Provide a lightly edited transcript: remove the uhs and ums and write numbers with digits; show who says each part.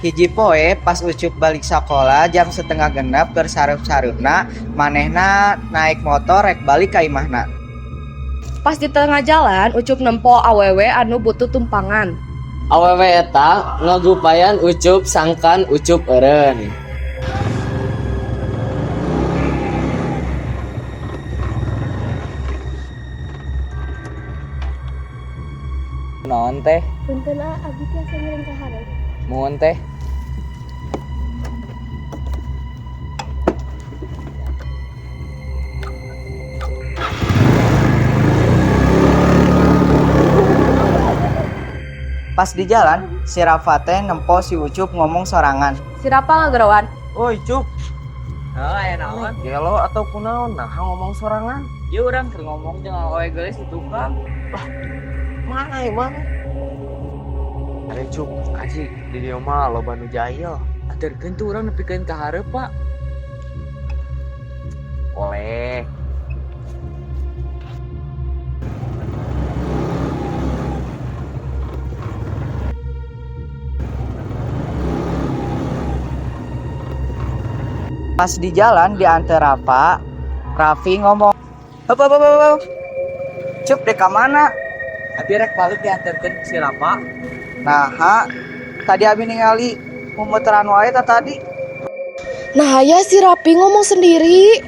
Speaker 1: Hiji poe pas Ucup balik sakola jam 5.30 keur sareup-sareupna, manehna naek motor rek balik ka imahna.
Speaker 2: Pas di tengah jalan, Ucup nempo awewe anu butuh tumpangan.
Speaker 3: Awewe eta ngagupayan Ucup sangkan Ucup eureun.
Speaker 4: Naon teh?
Speaker 5: Punten ah, abdi tiasa ngiring ka hareup.
Speaker 4: Muhun teh.
Speaker 1: Pas di jalan, si Rafa teh nempo si Ucup ngomong sorangan.
Speaker 2: Si Rafa ngageroan.
Speaker 6: Oi, Cup.
Speaker 4: Heuh, aya naon?
Speaker 6: Gelo atau kunaon nah ngomong sorangan.
Speaker 4: Ieu urang keur ngomong jeung awewe geulis di tukang.
Speaker 6: Mana emang? Are Cup, kaji di dieu mah loba nu jahil.
Speaker 4: Aturkeun tuh urang nepikeun ka hareup, Pak.
Speaker 6: Boleh.
Speaker 1: Pas di jalan diantar Rafa, Raffi ngomong, "Heup heup heup heup. Cup dek ka mana?"
Speaker 4: Abi rek balik diantarkeun si Rafa.
Speaker 1: Nah, tadi abi ningali mumeteran wae tah tadi.
Speaker 2: Nah, ya si Rapi ngomong sendiri.